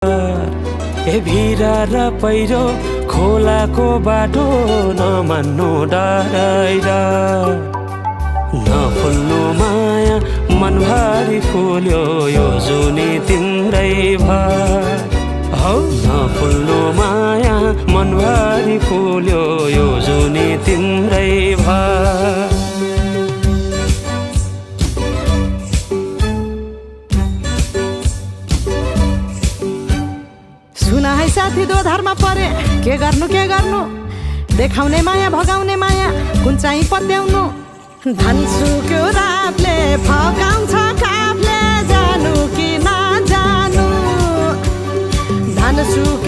ए भिरा र पहिरो खोलाको बाटो नमान्नु डराइरा नफुल्नु माया मनभरि फुल्यो यो जुनी तिम्रै भर हौ नफुल्नु माया मनभरि फुल्यो यो जुनी तिम्रै भर सुना है साथी दोधारमा परे के गर्नु देखाउने माया भगाउने माया कुन चाहिँ पत्याउनु धन सुक्यो रातले फकाउँछ काफले जानु कि नजानु धन सुक्यो